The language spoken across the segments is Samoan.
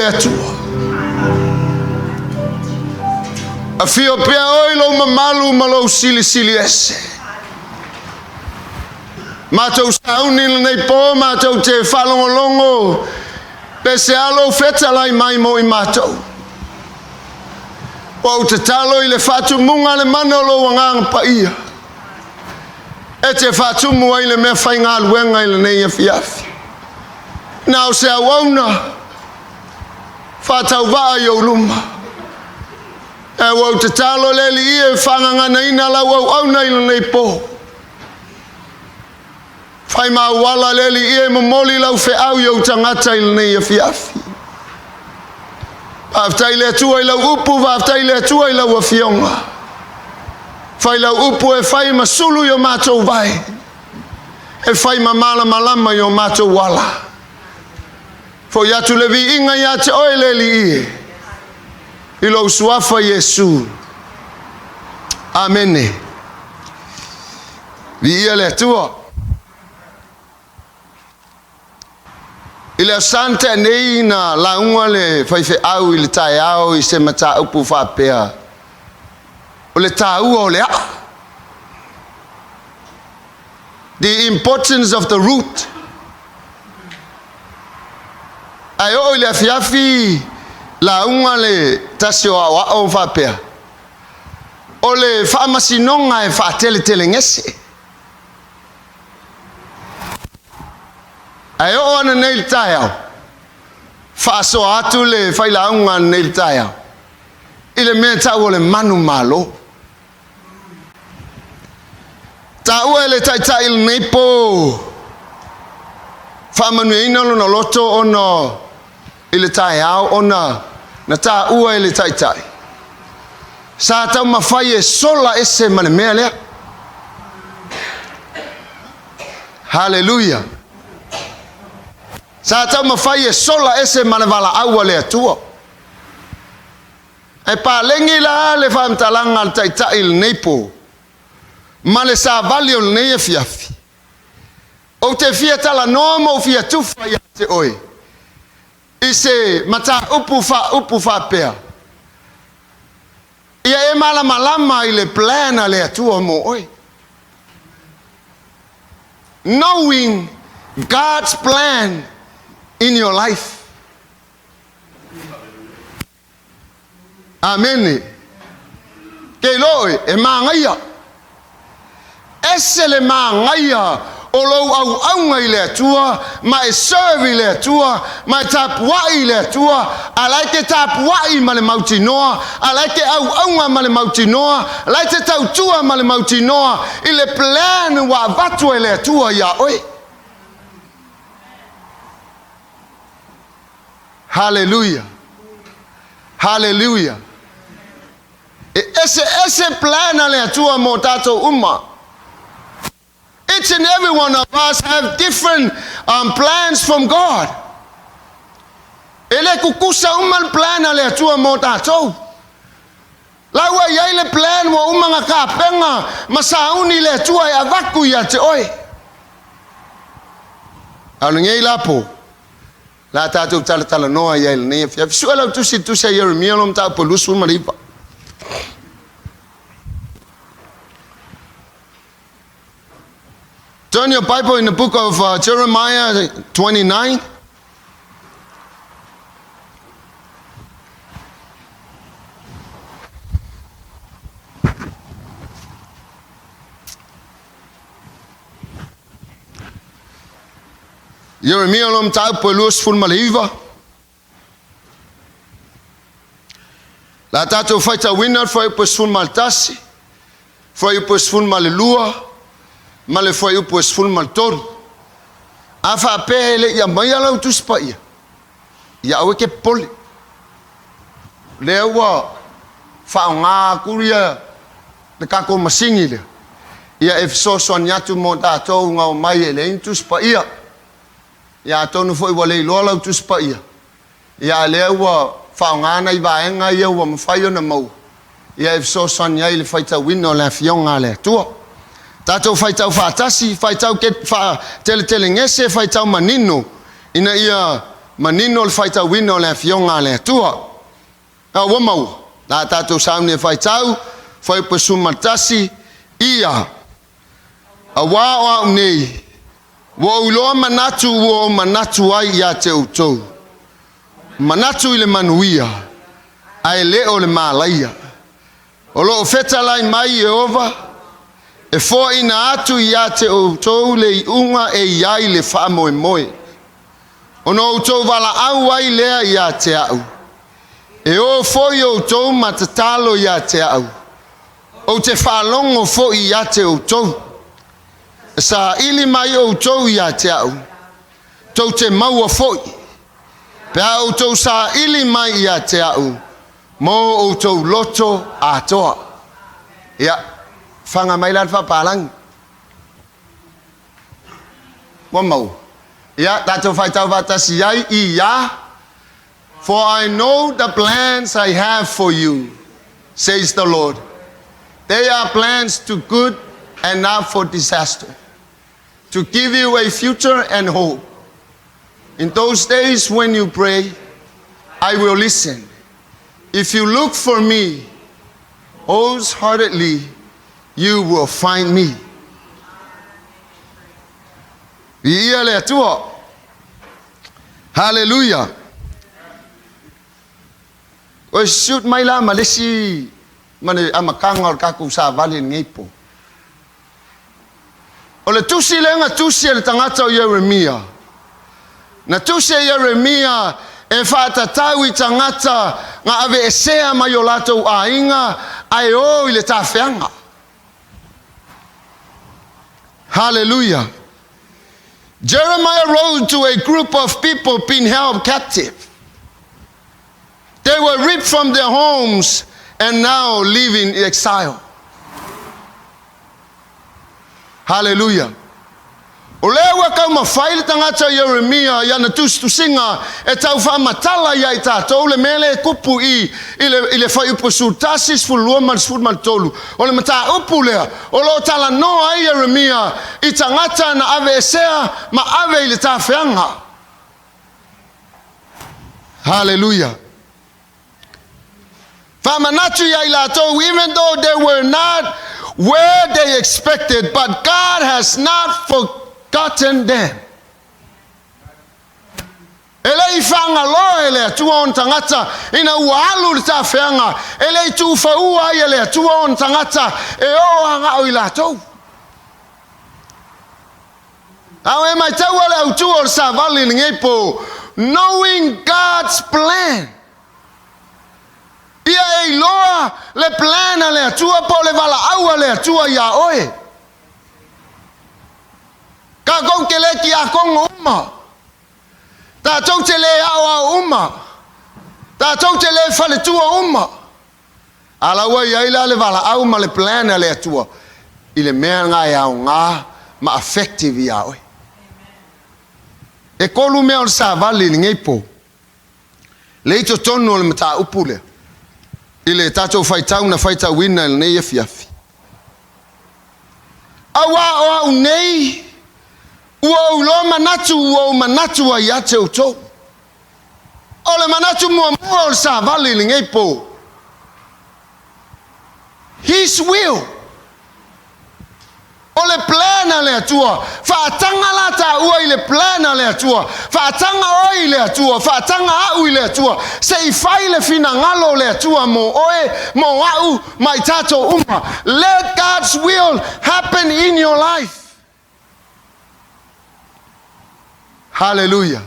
le Atua. Afio pea oe i lou mamalu ma lou silisili ese. Matou sauni lenei po, matou te faalogologo pe se a lou fetalai mai mo i matou. Ua ou tatalo i le faatumuga a le mana o lou Agaga Paia e te faatumu ai le mea faigaluega i lenei afiafi. Na o se auauna faatauvaa i ou luma. Ae ua ou tatalo le Alii e faagaganaina lau auauna i lenei po. Fai ma auala le Alii e momoli lau feau i ou tagata i lenei afiafi. Faafetai le Atua i lau upu, faafetai le Atua i lau afioga. Fai lau upu e fai ma sulu i o matou vae, e fai ma malamalama i o matou ala. Foi atu le viiga ia te oe le Alii e, i lou suafa Iesu. Amene. Viia le Atua. I le aso na tea nei na lauga le faifeau i le taeao i se mataupu faapea, o le taua o le aa. The importance of the root. Ae oo i le afiafi lauga le tasi o aoao faapea, o le faamasinoga e faateletelegese. Ae oo ana nei le taeao, faasoa atu le failauga nei le taeao i le mea tau o le manumalo. Taua e le taitai lenei po faamanuiaina lona loto ona i le taeao ona na taua e le taitai sa taumafai e sola ese ma le mea lea. Haleluia! Sa taumafai e sola ese ma le valaau a le Atua. Ae paleni la le faamatalaga a le taitai i lenei po ma le savali o lenei afiafi. Ou te fia talanoa ma ou fia tufa ia te oe i se mataupu faaupu faapea, Ia e malamalama i le plan a le Atua mo oe. Knowing God's plan in your life. Amene. Ke iloa oe, e māgaia. Ese le māgaia o lou auaunga i le Atua, ma e serve i le Atua, ma e tapuai i le Atua, a la e te tapuai ma le mautinoa, a la e te auaunga ma le mautinoa, a la e te tautua ma le mautinoa i le plan ua avatu e le Atua iā oe. Haleluia! Haleluia! E eseese plan a le Atua mo tatou uma. Each and every one of us have different plans from God. E le kukusa uma le plan a le Atua mo tatou. La ua i ai le plan ua uma na kapena ma sauni le Atua e avatu ia te oe. A o lenei la po, La tatou talatalanoa i ai lenei afiafi. Sue lau tusi i tusi a Ieremia lo mataupu 29. Turn your Bible in the book of Jeremiah 29. Ieremia lo mataupu e 29. La tatou faitauina le fuaiupu e 11, fuaiupu e 12, ma le fuaiupu e 13. A faapea e le i aumaia lau Tusi Paia, ia aua e te popole. Lea ua faaaoga atu ia le tatou masini lea, ia e fesoasoani atu mo tatou na omai e leai ni Tusi Paia. Ia atonu foi ua le iloa lau Tusi Paia, ia a lea ua faaaoga nai vaega ia ua mafai ona maua, ia e fesoasoani ai i le faitauina o le Afioga a le Atua. Tatou faitau faatasi, faitau faateletelegese, faitau manino, ina ia manino le faitauina o le Afioga a le Atua. A ua maua, la tatou sauni e faitau, fuaiupu 11, ia. Auā o a'u nei, ua ou iloa manatu ua ou manatu ai ia te outou, manatu i le manuia, ae le o le malaia. O lo o fetalai mai Ieova, e foaina atu ia te outou le iuga e i ai le faamoemoe. Ona outou valaau ai lea ia te a'u, e o foi outou ma tatalo ia te a'u, ou te faalogo foi ia te outou. E saili mai outou ia te a'u, tou te maua foi, pe a outou saili mai ia te a'u mo outou loto atoa. Ia, faga mai la le faapalagi. Ua maua. Ia, tatou faitau faatasi ai ia. For I know the plans I have for you, says the Lord. They are plans to good and not for disaster, to give you a future and hope. In those days when you pray, I will listen. If you look for me wholeheartedly, you will find me. Viia le Atua. Hallelujah. Oi shoot mai la ma le isi ma le amataga o le tatou savali i lenei po. O le tusi lea na tusi e le tagata o Ieremia. Na tusi e Ieremia e faatatau i tagata na aveesea mai o latou aiga ae o i le tafeaga. Hallelujah. Jeremiah wrote to a group of people being held captive. They were ripped from their homes and now live in exile. Hallelujah. O lea ua taumafai le tagata Ieremia i ana tusitusiga e tau faamatala ia i tatou le mea lea e tupu i i le, i le fuaiupu 11, 12 ma le 13. O le mataupu lea o lo o talanoa ai Ieremia i tagata na aveesea ma ave i le tafeaga. Hallelujah. Faamanatu ia i latou, even though they were not where they expected, but God has not forgotten them. E le i faagaloa e le Atua ona tagata ina ua alu le tafeaga, e le i tuufaua ai e le Atua ona tagata e oo agao i latou. A o e maitaua le autu o le savali i lenei po, knowing God's plan. Ia e iloa le plan a le Atua po o le valaau a le Atua iā oe. Tatou te le tiakono uma. Tatou te le aoao uma. Tatou te le faletua uma. A la ua i ai la le valaau ma le plan a le Atua i le mea lena e aoga ma effective iā oe. E tolu mea o le savali i lenei po. Le i totonu o le mataupu lea i le tatou faitau na faitauina i lenei afiafi. Auā o a'u nei, ua ou iloa manatu ua ou manatu ai ia te outou. O le manatu muamua o le savali i lenei po, His will. O le plan a le Atua. Faataga la taua i le plan a le Atua. Faataga oe i le Atua. Faataga a'u i le Atua. Se i fai le finagalo o le Atua mo oe, mo a'u, ma i tatou uma. Let God's will happen in your life. Hallelujah.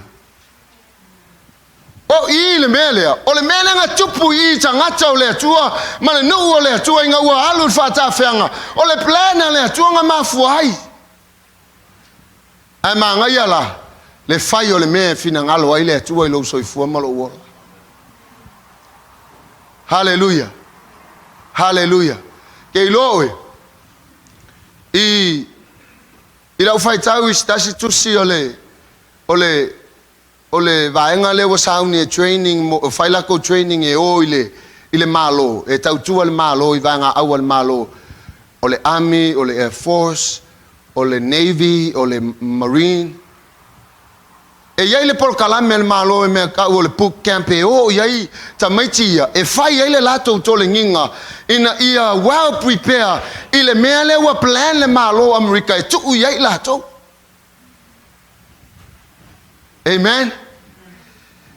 O i le mea lea, o le mea lea na tupu i tagata o le Atua ma le nuu o le Atua ina ua alu i le faatafeaga, o le plan a le Atua na mafua ai. Ae manaia la le fai o le mea e finagalo ai le Atua i lou soifua ma lou ola. Haleluia! Haleluia! Ke iloa oe, i, i lau faitau i se tasi tusi o le, o le, o le vaega lea ua sauni e training mo, fai lakou training e o i le, i le Malo, e tautua le Malo i vaegaau a le Malo, o le Army, o le Air Force, o le Navy, o le Marine. E i ai le polokalame a le Malo i mea tau o le boot camp e o i ai tamaiti ia e fai ai le latou tolegiga ina ia well prepare i le mea lea ua plan le Malo o Amerika e tuu i ai latou. Amen.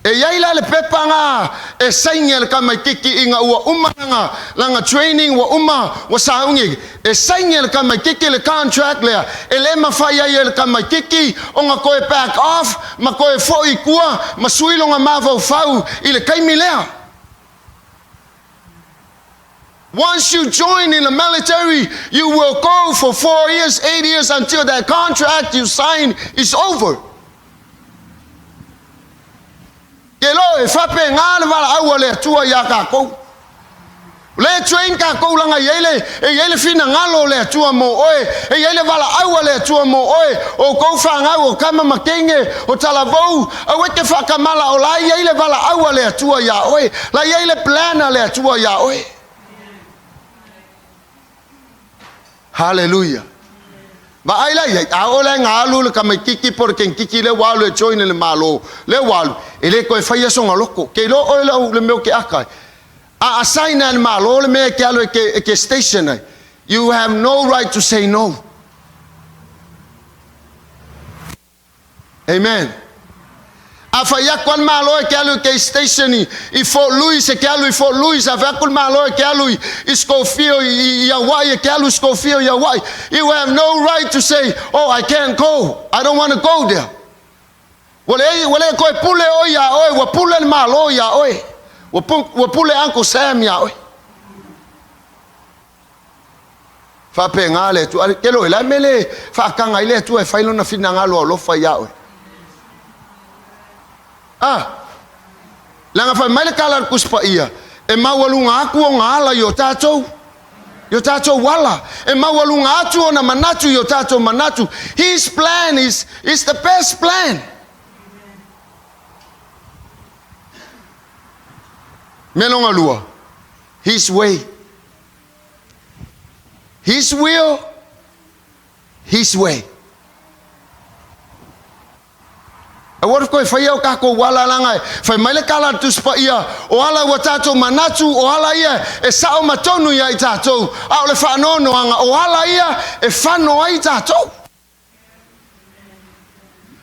E i ai la le pepa nga e saini a le tamaititi ina ua uma lana, lana training ua uma, ua sauni, e saini e le tamaititi le contract lea, e le mafai ai e le tamaititi ona toe back off ma toe foi i tua ma sui lona mafaufau i le taimi lea. Once you join in the military, you will go for 4 years, 8 years until that contract you sign is over. Ke lo e faapena le valaau a le Atua iā tatou. O lea e train tatou leaga e i ai le, e i ai le finagalo o le Atua mo oe, e i ai le valaau a le Atua mo oe, o outou fanau o tama ma teine, o talavou, aua e te faatamala o la e i ai le valaau a le Atua iā oe, la e i ai le plan a le Atua iā oe. Haleluia! Vaai la i ai, a oo la ina alu le tamaititi po o le tenkiti lea ua alu e join i le Malo, lea ua alu, e le toe faia sona loto. Ke iloa oe lau, le mea o ke aka ai. A assign e le Malo le mea e te alu e te, e te station ai, you have no right to say no. Amen. A fai atu lava le Malo e te alu i te station i, i Fort Louis, e te alu i Fort Louis. A fai atu le Malo e te alu i, i Schofield i, i, i Hawaii, e te alu i Schofield i Hawaii. You have no right to say, oh, I can't go. I don't want to go there. Ua le, ua le toe pule oe iā oe, ua pule le Malo iā oe. Ua, pu, ua pule Uncle Sam iā oe. Faapena le Atua. Ke loe, la mea le faataga ai le Atua e fai lona finagalo alofa iā oe. Ah, leaga fai mai le tala a le Tusi Paia, e maualuga atu ona ala i o tatou, i o tatou ala. E maualuga atu ona manatu i o tatou manatu. His plan is, is the best plan. Mea lona lua, His way. His will, His way. Aua le toe faia o tatou ala leaga e fai mai le tala a le Tusi Paia, o ala ua tatou manatu, o ala ia e sao ma tonu ia i tatou, a o le faanoanoaga, o ala ia e fano ai tatou.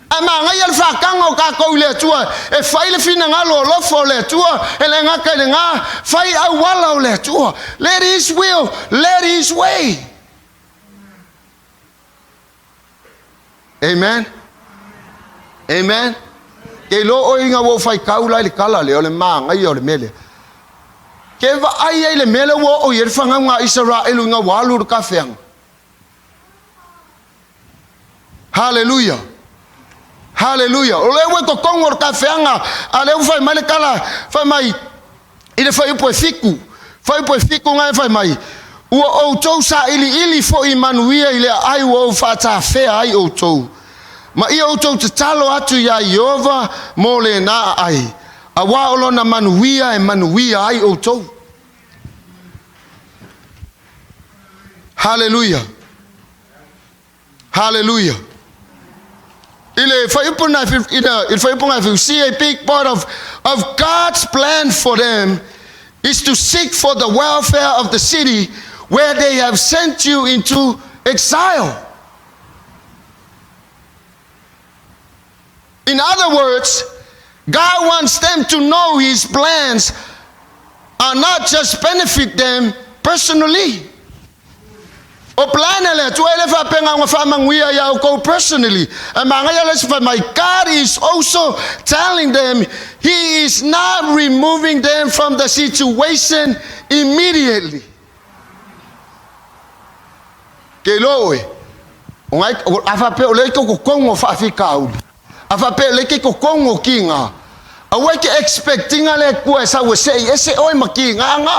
Ae manaia le faataga o tatou i le Atua e fai le finagalo alofa o le Atua, e le gata i lena, fai auala o le Atua. Let His will, let His way. Amen. Amen. Ke iloa oe ina ua ou faitau la i le tala lea o le manaia o le mea lea. Ke vaai ai le mea lea ua oo i ai le fanauga a Isaraelu ina ua alu i le tafeaga. Haleluia! Haleluia! O lea ua i totonu o le tafeaga, a lea ua fai mai le tala, fai mai i le fuaiupu e fitu, fuaiupu e fitu na e fai mai, Ua outou sailiili foi i manuia i le aai ua ou faatafea ai outou, ma ia outou tatalo atu iā Ieova mo lena aai, auā o lona manuia e manuia ai outou. Haleluia! Haleluia! I le fuaiupu na i le fuaiupu na e see a big part of, of God's plan for them is to seek for the welfare of the city where they have sent you into exile. In other words, God wants them to know His plans are not just benefit them personally. O plan a le Atua e le faapea ua faamanuia ia outou personally. Ae magaia le isi fai mai, God is also telling them He is not removing them from the situation immediately. Ke iloa oe, o ngai, a faapea o lea i totonu o faafitauli, a faapea o lea i totonu o kiga, aua e te expect ina le Atua e sau e sei ese oe ma kiga na.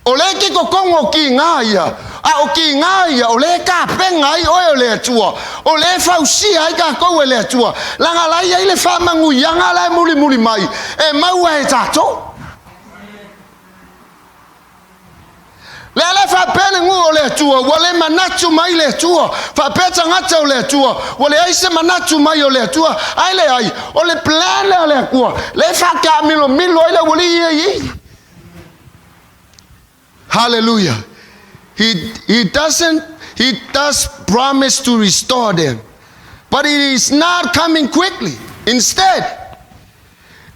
O lea e te totonu o kiga ia, a o kiga ia, o lea e tapena ai oe o le Atua, o lea e fausia ai tatou e le Atua, leaga la e i ai le faamanuiaga la e mulimuli mai e maua e tatou. Lea la e faapea le nuu o le Atua, ua le manatu mai le Atua. Faapea tagata o le Atua, ua leai se manatu mai o le Atua. Ae leai, o le plan lea a le Atua, lea e faataamilomilo ai le aualii ia i i. Hallelujah. He, he doesn't, he does promise to restore them, but it is not coming quickly. Instead,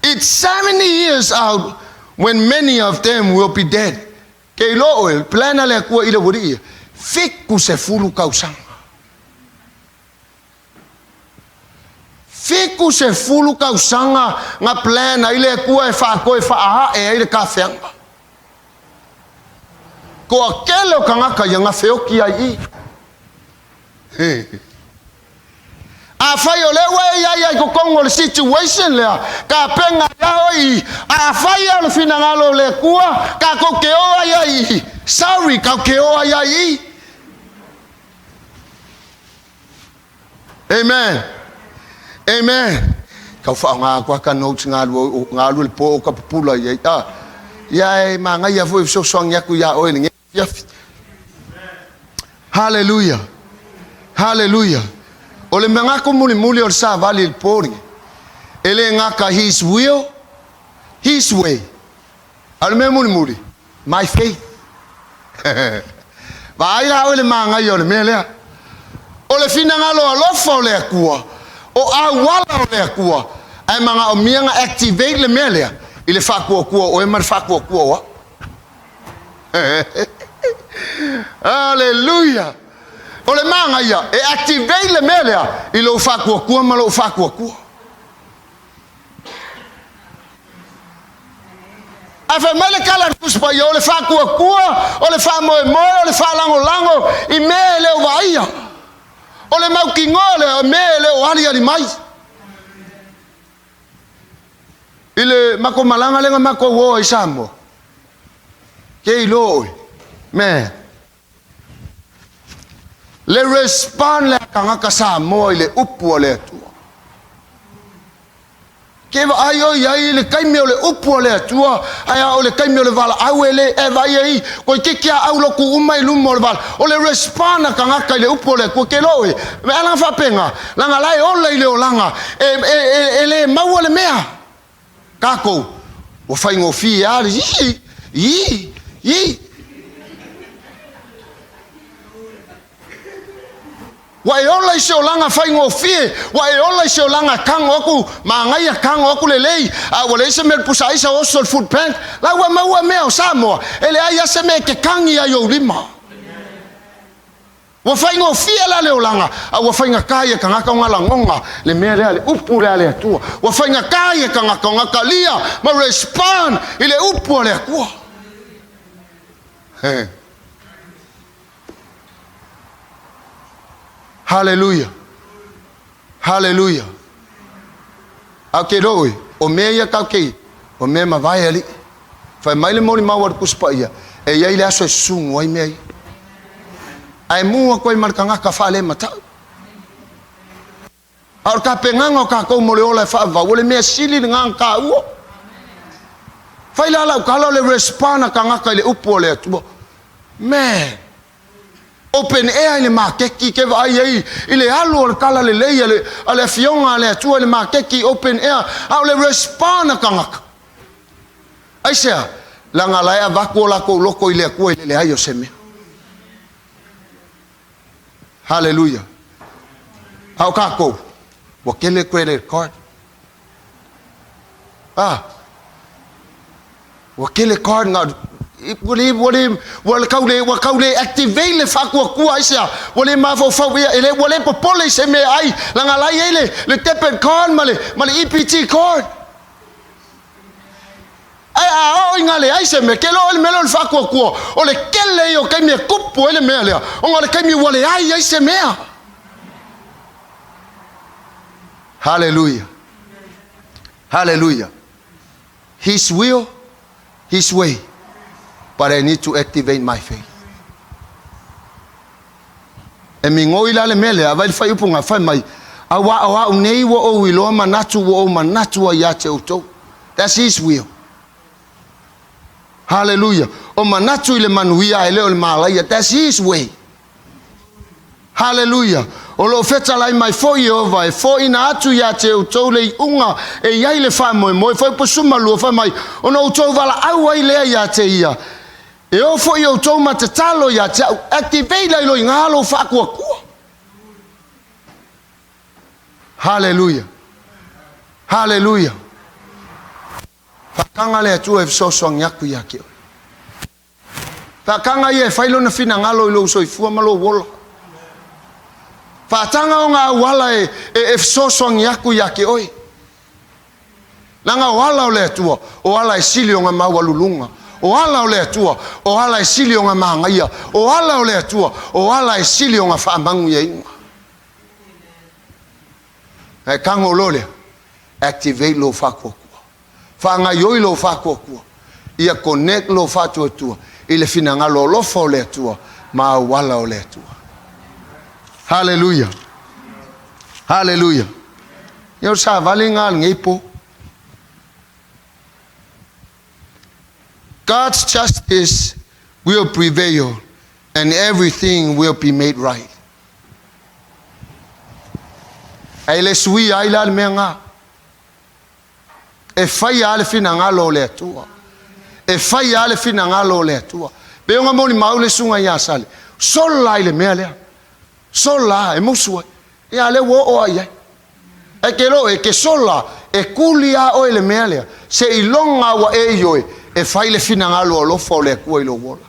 it's 70 years out when many of them will be dead. Ke iloa oe, le plan a le Atua i le aualii ia, 70 tausaga. 70 tausaga na plan ai le Atua e faatoe faaae ai le tafeaga. Toatele o tagata ia na feoti ai i. Afai o lea ua e i ai ai totonu o le situation lea, tapena ai lava oe i i. Afai o le finagalo o le Atua, tatou te o ai ai i i. Sorry, tatou te o ai ai i i. Amen. Amen. Tau whaonga aku aka notes ngā lua, ngā lua le pō o ka pupula i ai. Ah, ia e māngai a fo e fesoasoani aku iā oe lenei afiafi. Hallelujah. Hallelujah. O le manatu mulimuli o le savali i le pō lenei, e le gata his will, his way. A o le mea mulimuli, my faith. Vaai la oe le māgaia o le mea lea. O le finagalo alofa o le Atua, o auala o le Atua, ae manaomia na activate le mea lea i le faatuatua o oe ma le faatuatua o au. Hallelujah! O le māgaia, e activate le mea lea i lou faatuatua ma lou faatuatua. Ae fai mai le tala a le Tusi Paia, o le faatuatua, o le faamoemoe, o le faalagolago i mea e le o vaaia. O le mautinoa lea o mea e le o aliali mai. I le matou malaga lea na matou o ai i Samoa, ke iloa oe, man, Le respond le tagata Samoa i le upu a le Atua. Ke vaai oi ai i le taimi o le upu a le Atua, ae a o le taimi o le valaau e le e vaai ai, koe keke a au loku uma i luma o le vala. O le respond a tagata i le upu a le Atua, ke loe, me ala faapenga, langa la e ola i le olaga, e, e, e, e le maua le mea. Kākou, ua faigofie lava le ii, ii, ii. Ua e ola i se olaga faigofie, ua e ola i se olaga tago aku, manaia tago aku lelei, a ua leai se mea o le pusa aisa oso i le food bank. La ua maua mea o Samoa, e leai lava se mea e te tagi ai ou lima. Ua faigofie la le olaga, a ua faigata ia tagata ona lagona le mea lea, le upu lea a le Atua. Ua faigata ia tagata ona talia ma respond i le upu a le Atua. He. Hallelujah. Hallelujah. A ke roi, o mea ia kau ke, o mea mavae alii. Fai mai le molimau a le Tusi Paia, e i ai le aso e susugu ai mea ia. Ae mū atu ai ma le tagata faalematau. A o le tapenaga o tatou mo le ola e faavavau, o le mea sili lena na taua. Fai la lau tala o le respond a tagata i le upu a le Atua. Man! Open air i le makeki ke vaai ai i le alu o le tala lelei a le, a le afioga a le Atua i le makeki open air, a o le respond a tagata. Aisea? Leaga la e avatu o latou loto i le Atua i le leai o se mea. Haleluia. A o kākou, ua kele credit card. Ah, ua kele card nga ua le ua le ua le kau le ua kau le activate le faatuatua aisea ua le mafaufau ia e le ua le popole i se mea ai leaga la i ai le le debit card ma le ma le EPT card. Ae a oo i ngā leai se mea, ke loa le mea lea o le faatuatua, o le kele ia o taimi e kupu ai le mea lea, ona o le taimi ua leai ai se mea. Hallelujah. Hallelujah. His will, His way. But I need to activate my faith. E migoi la le mea lea, avai le faaiupuga, fai mai, Auā o au nei ua ou iloa manatu ua ou manatu ai ia te outou. That's His will. Haleluia! O manatu i le manuia ae le o le malaia. That's His way. Haleluia! O lo o fetalai mai foi Ieova e foaiina atu ia te outou le iuga e i ai le faamoemoe. Fuaiupu 12 fai mai, Ona outou valaau ai lea ia te ia, e o foi outou ma tatalo ia te au. Activate lai loa i ina lou faatuatua. Haleluia! Haleluia! Faataga le Atua e fesoasoani atu ia te oe. Faataga ia e fai lona finagalo i lou soifua ma lou ola. Faataga ona auala e, e, e fesoasoani atu ia te oe. Leaga o ala o le Atua, o ala e sili ona maualuluga. O ala o le Atua, o ala e sili ona manaia. O ala o le Atua, o ala e sili ona faamanuiaina. Ae tago loa lea, activate lou faatuatua. Faagaioi lou faatuatua. Ia connect lou faatuatua i le finagalo alofa o le Atua ma auala o le Atua. Haleluia! Haleluia! Ia o le savali lena o lenei po. God's justice will prevail and everything will be made right. Ae le suia ai la le mea lena. E fai lava le finagalo o le Atua. E fai lava le finagalo o le Atua. Pei ona molimau le susuga ia Sale, sola i le mea lea. Sola e musu ai. Ia a lea ua oo lava i ai. Ae ke lo e ke sola, e kuli lava oe i le mea lea, seiloga ua e ioe e fai le finagalo alofa o le Atua i lou ola.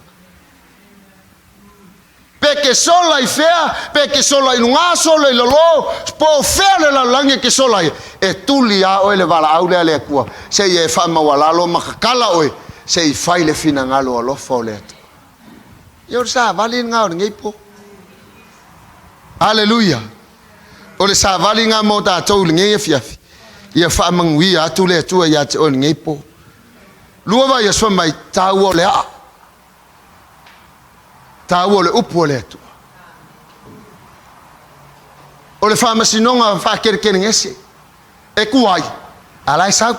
Pe ke sola i fea, pe ke sola i luga, sola i lalo, po o fea le lalolagi e ke sola ai, e tuli lava oe le valaau lea a le Atua, seia e faamaualalo ma kakala oe, se i fai le finagalo alofa o le Atua. Ia o le savali lena o lenei po. Aleluia! O le savali lena mo tatou i lenei afiafi. Ia faamanuia atu le Atua ia te oe i lenei po. Lua vaiaso fai mai, taua o le aa. Taua o le upu a le Atua. O le faamasinoga faakerekeregese e ku ai, a la e sau.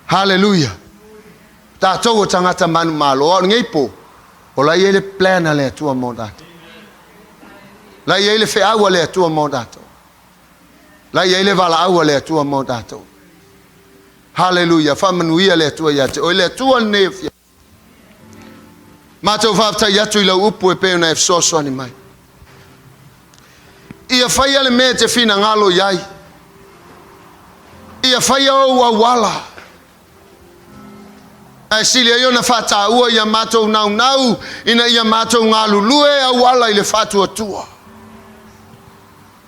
Haleluia. Tatou o tagata manumalo, a o lenei po, o la e i ai le plan a le Atua mo tatou. La e i ai le feau a le Atua mo tatou. La e i ai le valaau a le Atua mo tatou. Haleluia, faamanuia le Atua ia te oe, le Atua lenei afiafi. Matou faafetai atu i lau upu e pei ona e fesoasoani mai. Ia faia le mea e te finagalo i ai. Ia faia ou auala. Ae sili ai ona faataua ia matou naunau ina ia matou galulue auala i le faatuatua.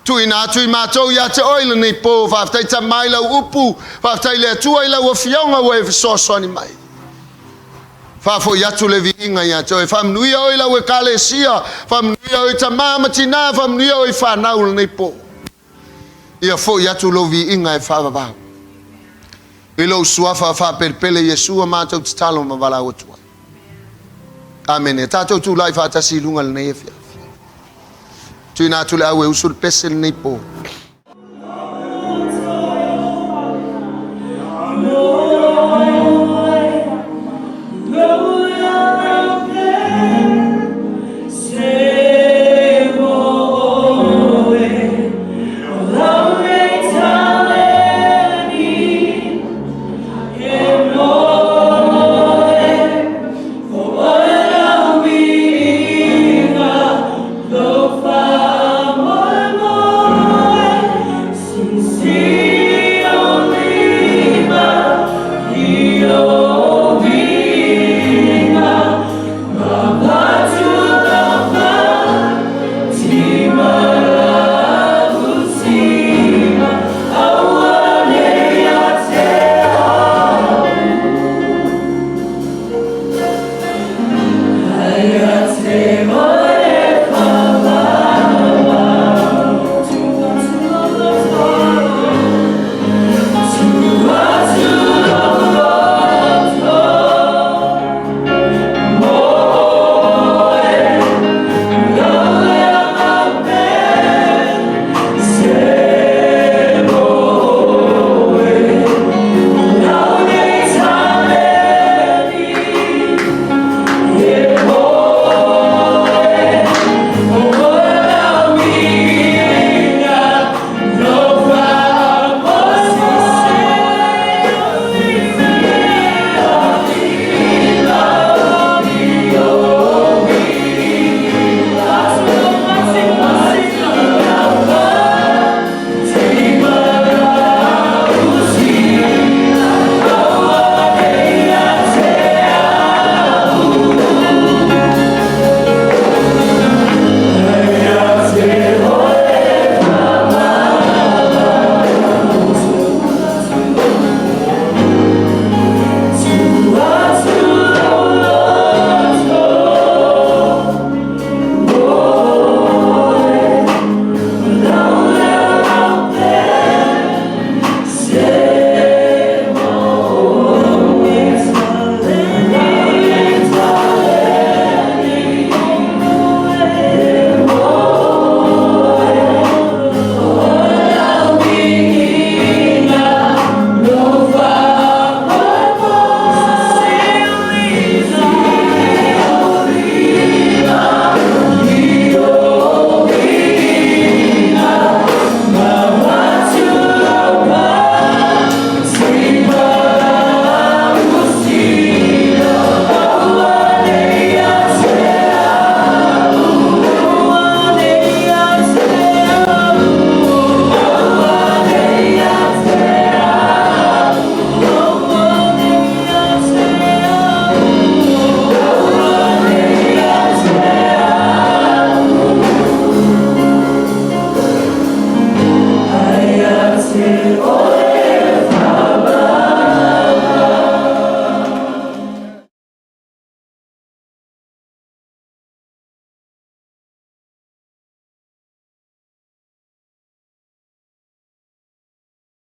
Tuuina atu i matou ia te oe i lenei po. Faafetai Tama i lau upu. Faafetai le Atua i lau Afioga ua e fesoasoani mai. Faafoi atu le viiga ia te oe. Faamanuia oe i lau Ekalesia. Faamanuia oe i tama ma tinā. Faamanuia oe i fanau i lenei po. Ia foi atu lou viiga e faavavau. I lou suafa faapelepele Iesu a matou tatalo ma valaau atu ai. Amene. Tatou tulai faatasi i luga i lenei afiafi. Tuuina atu le au e usu le pese lenei po.